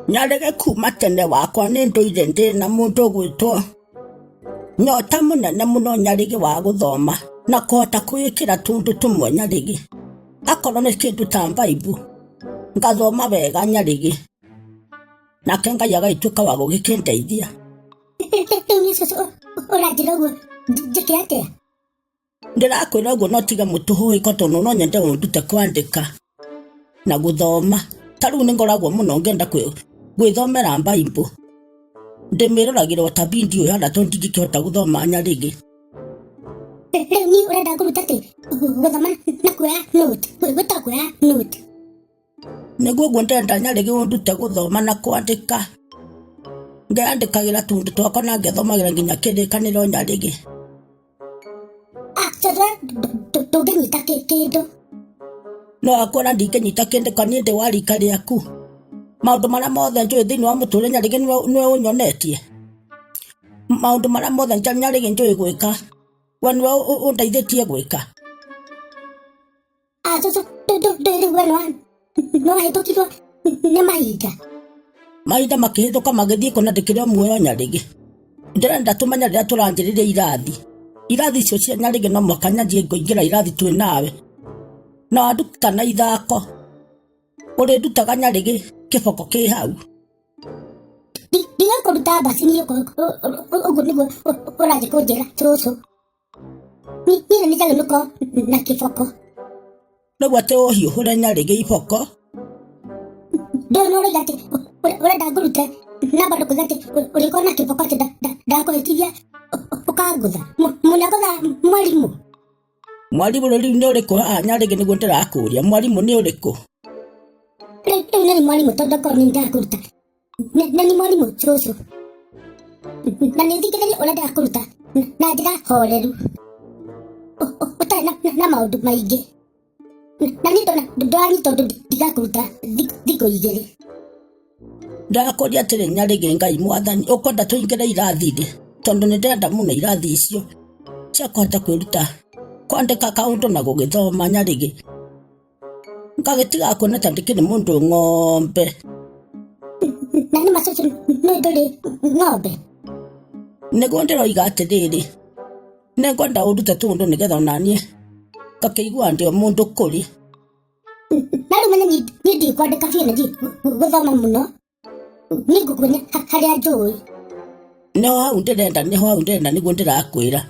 Nyarĩge kuma tene wakwa nĩ ndũire ndĩ na mũndũ ũgwĩtwo nyota mũnene mũno Nyarĩge wa gũthoma na kũhota kwĩĩkĩra tũndũ tũmwe Nyarĩge. Akorwo nĩ kĩndũ ta Bible ngathoma wega Nyarĩge, nake Ngai agagĩtuĩka wa gũgĩkĩndeithia. Rĩu niĩ cũcũ ũranjĩra ũguo njĩke atĩa? Ndĩrakwĩra ũguo no tiga mũtũhũhĩko tondũ no nyende ũndute kwandĩka na gũthoma. Ta rĩu nĩ ngoragwo mũno ngĩenda gwĩthomera Bible. Ndĩmĩroragĩra o ta video ĩhana tondũ ndingĩkĩhota gũthoma nyarĩgĩ. Rĩu niĩ ũrenda ngũrute atĩ gũthoma na kuoya note, gwĩta kuoya note. Nĩguo ũguo ndĩrenda nyarĩgĩ ũndute gũthoma na kwandĩka. Ngeyandĩkagĩra tũũndũ twakwa na ngethomagĩra nginya kĩrĩkanĩro nyarĩgĩ. Cũcũ ndũngĩnyita kĩndũ. No akwĩra ndingĩnyita kĩndũ ka niĩ ndĩ wa rika rĩaku. Maũndũ marĩa mothe njũĩ thĩinĩ wa mũtũrĩre nyarĩgĩ nĩwe ũnyonetie. Maũndũ marĩa mothe nyarĩgĩ njũĩ gwĩka we nĩwe ũndeithĩtie gwĩka. Ah, cũcũ ndũĩ rĩu we nĩwahĩtũkirwo nĩ mahinda. Mahinda makĩhĩtũka magĩthiĩ kũna ndĩkĩrĩ o muoyo Nyarĩgĩ. Ndĩrenda tũmenye rĩrĩa tũranjĩrĩria irathi. Irathi icio cia Nyarĩgĩ no mũhaka nyanjie kũingĩra irathi twĩ nawe. Na wanduta na ithako. Ũrĩndutaga Nyarĩgĩ kĩboko kĩ hau. Ndigakũruta mbaci niĩ ũguo nĩguo ũrathiĩ kũnjĩra cũcũ. Niĩ nĩ njagĩrĩirwo gũkorwo na kĩboko. Rĩu atĩ ũhiũhũre Nyarĩgĩ iboko. Ndũĩ nĩ ũroiga atĩ ũrenda ngũrute na bado kuuga atĩ ũrĩkorwo na kĩboko atĩ ndakũhĩtithia ũkangũtha. Mũnagũtha mwarimũ. Mwarimũ rĩu nĩ ũrĩkũ haha Nyarĩgĩ nĩguo ndĩrakũria mwarimũ nĩ ũrĩkũ? Rĩu nĩ mwarimũ tondũ korwo nĩ ndakũruta na nĩ mwarimũ cũcũ na nĩ thikĩrĩrie ũrĩa ndĩrakũruta na njĩra horeru ũtarĩ na maũndũ maingĩ na niĩ ndona ndũranyita ũndũ ndigakũruta thikũ igĩrĩ. Ndakũria atĩrĩ Nyarĩgĩ Ngai mwathani ũkwenda tũingĩre irathi rĩ tondũ nĩ ndĩrenda mũno irathi icio cia kũhota kwĩruta kwandĩka kaũndũ na gũgĩthoma Nyarĩgĩ. Ngagĩtiga kuona ta ndĩkĩrĩ mũndũ ng'ombe. Na nĩ ma cũcũ nĩ ndũrĩ ng'ombe. Nĩguo ndĩroiga atĩrĩrĩ, nĩ ngwenda ũndute tũũndũ nĩgetha onaniĩ ngakĩigua ndĩ o mũndũ kũrĩ. Na rĩu menya niĩ ndiũĩ kwandĩka biũ na ndiũĩ gũthoma mũno. Niĩ ngũkuonia harĩa njũĩ. Nĩho hau ndĩrenda, nĩho hau ndĩrenda nĩguo ndĩrakwĩra.